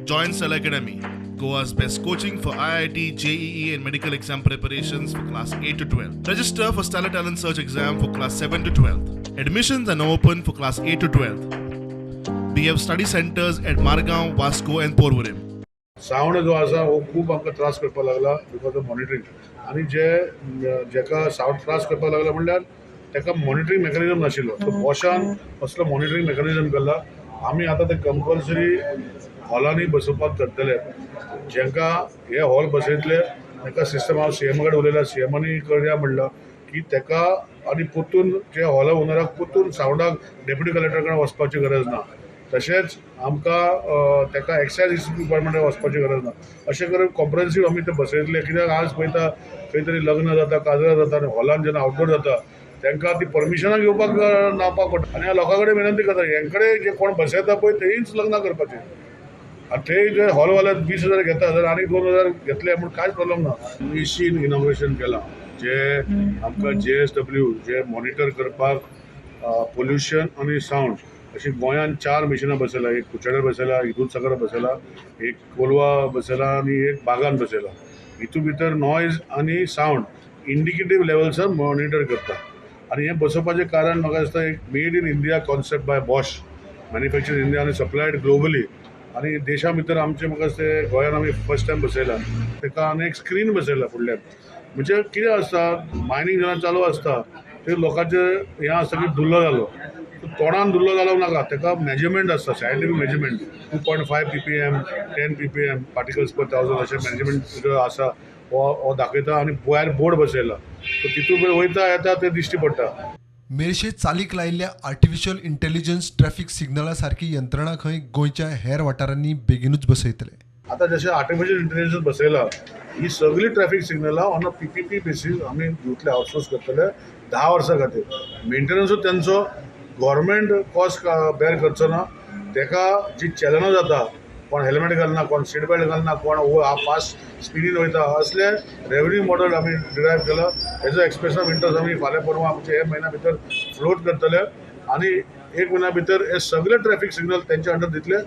Join Stellar Academy, Goa's best coaching for IIT, JEE, and medical exam preparations for class 8 to 12. Register for Stellar Talent Search exam for class 7 to 12. Admissions are now open for class 8 to 12. We have study centers at Margao, Vasco, and Porvorim. Sound जो आसा हो खूब आमकां त्रास करपाक लागला because of monitoring. आनी जे जेका सावंड त्रास करपाक लागला म्हणल्यार ताका मॉनिटरींग मेकॅनिजम नाशिल्लो. सो बॉशान असलो मॉनिटरींग मेकॅनिजम केला. आमी आतां ते कंपल्सरी हॉलांनी बसोवपाक करतले. जेंकां हे हॉल बसयतले ताका सिस्टम, हांव सी एमा कडेन उलयलां, सी एमानी करया म्हणलां की ताका आनी परतून जे हॉला ओनराक परतून सावंडाक डेप्युटी कलेक्टरा कडेन वचपाची गरज ना. तशेंच आमकां ताका एक्सायज डिपार्टमेंटाक वचपाची गरज ना. अशें करून कॉम्प्रिहेन्सीव आमी ते बसयतले. कित्याक आज पळयता खंय तरी लग्न जाता, काजरां जाता आनी हॉलान जेन्ना आउटडोर जाता तांकां ती परमिशनां घेवपाक नावपाक पडटा. आनी ह्या लोकां कडेन विनंती करता, हेंकडे जे कोण बसयता पळय तेंच लग्नां करपाचें. आनी ते जे हॉलवाले 20,000 घेता जाल्यार आनी 2,000 घेतले म्हूण कांयच प्रॉब्लम ना. मशीन इनॉग्रेशन केलां जे आमकां JSW जे मॉनिटर करपाक पोल्युशन आनी सावंड. अशी गोंयांत 4 मिशिनां बसयला. एक कुचाड्यार बसयला, एक दुदसागर बसयला, एक कोलवा बसयला आनी एक बागान बसयला. हितून भितर नॉयज आनी सावंड इंडिकेटीव लेवल्सार मॉनिटर करता. आनी हें बसोवपाचें कारण म्हाका दिसता एक made in India concept by Bosch, manufacture India आनी सप्लायड ग्लोबली. आनी देशा भितर आमचे म्हाका दिसता गोंयान आमी फर्स्ट टायम बसयला. ताका आनी एक स्क्रीन बसयला फुडल्यान. म्हणजे कितें आसता, मायनींग जेन्ना चालू आसता ते लोकांचें हें आसता की धुल्लो जालो, तोंडान धुल्लो जालो नाका, ताका मेजरमेंट आसता, scientific measurement, 2.5 ppm, 10 ppm particles per thousand अशें मेजरमेंट आसा हो दाखयता. आनी वयर बोर्ड बसयला, सो तितून वयता येता ते दिश्टी पडटा. मेरशे चालीक लायिल्ल्या आर्टिफिशियल इंटेलिजन्स ट्रॅफिक सिग्नला सारकी यंत्रणा खंय गोंयच्या हेर वाठारांनी बेगिनूच बसयतले. आतां जशें आर्टिफिशियल इंटेलिजन्स बसयला, ही सगळी traffic सिग्नलां on a PPP basis आमी दिवतले, आउटसोर्स करतले 10 वर्सां खातीर. मेंटेनन्सूय तेंचो, गव्हर्मेंट कॉस्ट बेर करचो ना. ताका जी चॅलनां जाता, कोण हेल्मेट घालना, कोण सीट बेल्ट घालना, कोण फास्ट स्पिडीन वयता, असले रेवन्यू मॉडल आमी डिरायव केला. हेजो एक्सप्रेशन ऑफ इंट्रस्ट आमी फाल्यां परवां आमचे हे म्हयन्या भितर फ्लोट करतले आनी एक म्हयन्या भितर हे सगळे ट्रॅफिक सिग्नल तेंच्या अंडर दितले.